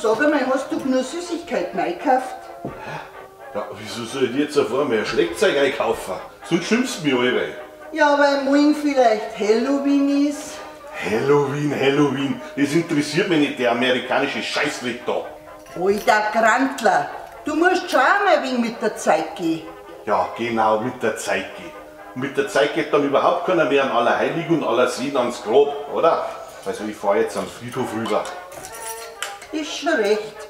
sag einmal, hast du genug Süßigkeiten eingekauft? Ja, wieso soll ich jetzt auf einmal ein Schlägzeug einkaufen? Sonst schimpfst du mich alle. Ja, weil morgen vielleicht Halloween ist. Halloween, Halloween, das interessiert mich nicht, der amerikanische Scheißdreck da. Alter Grantler, du musst schon einmal ein wenig mit der Zeit gehen. Ja, genau, mit der Zeit gehen. Und mit der Zeit geht dann überhaupt keiner mehr an Allerheiligen und Allerseelen ans Grab, oder? Also ich fahr jetzt am Friedhof rüber. Ist schon recht.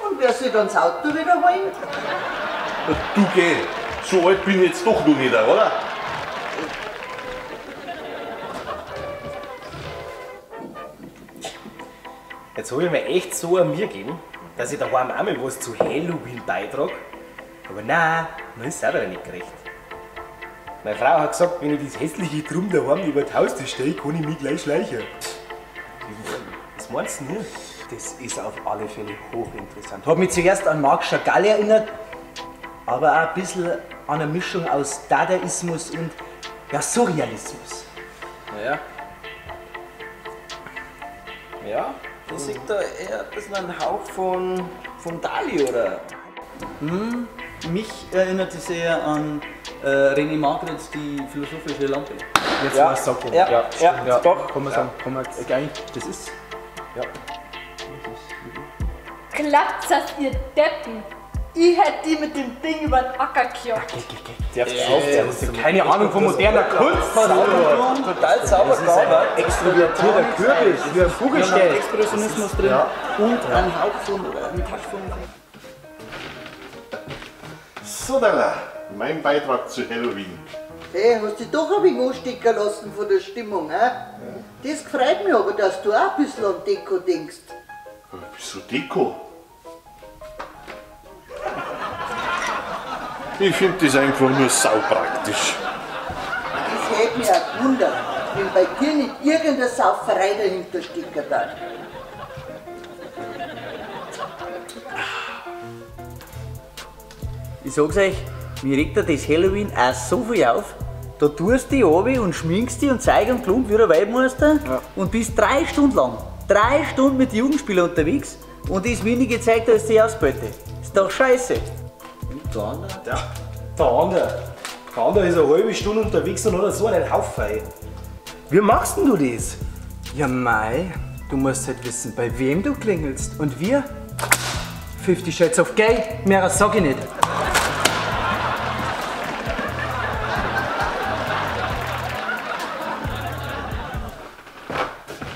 Und wer soll dann das Auto wiederholen? Du geh, so alt bin ich jetzt doch noch nicht, oder? Jetzt hab ich mir echt so an mir gegeben, dass ich daheim auch mal was zu Halloween beitrage. Aber nein, mir ist es auch wieder nicht gerecht. Meine Frau hat gesagt, wenn ich das hässliche Drum daheim über die Haustür stelle, kann ich mich gleich schleichen. Was meinst du denn hier? Das ist auf alle Fälle hochinteressant. Hat mich zuerst an Marc Chagall erinnert, aber auch ein bisschen an eine Mischung aus Dadaismus und ja, Surrealismus. Ja. Ja, das sieht da eher ein bisschen einen Hauch von Dali, oder? Hm, mich erinnert es eher an René Magritte, die philosophische Lampe. Jetzt ja. war es so. Ja, ja, ja, ja, doch. Kann man sagen, kann man das ist. Ja. Klappt das, ihr Deppen! Ich hätte die mit dem Ding über den Acker gejagt. Keine Ahnung von moderner Kunst. Total sauber. Das ist ein extrovertierter Kürbis, wie ein Vogelstell. Expressionismus drin und ein Hauch von oder ein Touch von. So, Dalla, mein Beitrag zu Halloween. Hey, hast dich doch ein wenig anstecken lassen von der Stimmung, hä? Ja. Das freut mich aber, dass du auch ein bisschen an Deko denkst. Wieso Deko? Ich finde das einfach nur saupraktisch. Das hätte mich auch gewundert, wenn bei dir nicht irgendeine Sauferei dahinter stecken darf. Ich sag's euch, mir regt da das Halloween auch so viel auf. Da tust du dich runter und schminkst dich und zeig und klump wie ein Weltmeister und bist 3 Stunden lang, 3 Stunden mit den Jugendspielern unterwegs und das wenige zeigt, dass die Ausbeute. Ist doch scheiße. Und der andere? Ja, der andere. Der andere ist eine halbe Stunde unterwegs und hat so einen Haufen. Wie machst denn du das? Ja mei, du musst halt wissen, bei wem du klingelst. Und wir? 50 Shades of Gay, mehr sag ich nicht.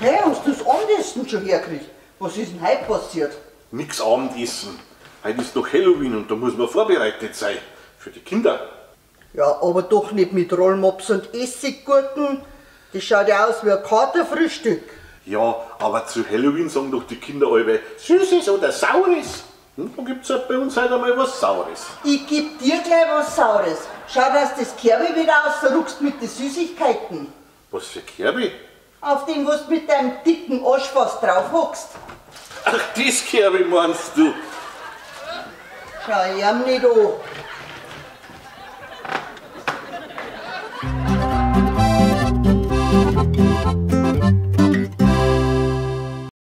Hey, hast du das Abendessen schon hergekriegt? Was ist denn heute passiert? Nix Abendessen. Heute ist doch Halloween und da muss man vorbereitet sein. Für die Kinder. Ja, aber doch nicht mit Rollmops und Essiggurken. Das schaut ja aus wie ein Katerfrühstück. Ja, aber zu Halloween sagen doch die Kinder alle Süßes oder Saures. Und dann gibt's halt bei uns heute einmal was Saures. Ich geb dir gleich was Saures. Schau, dass das Kerbe wieder ausruckst mit den Süßigkeiten. Was für Kerbe? Auf dem, was du mit deinem dicken Arsch fast drauf hockst. Ach, das Kerbe meinst du? Schau ihm nicht an.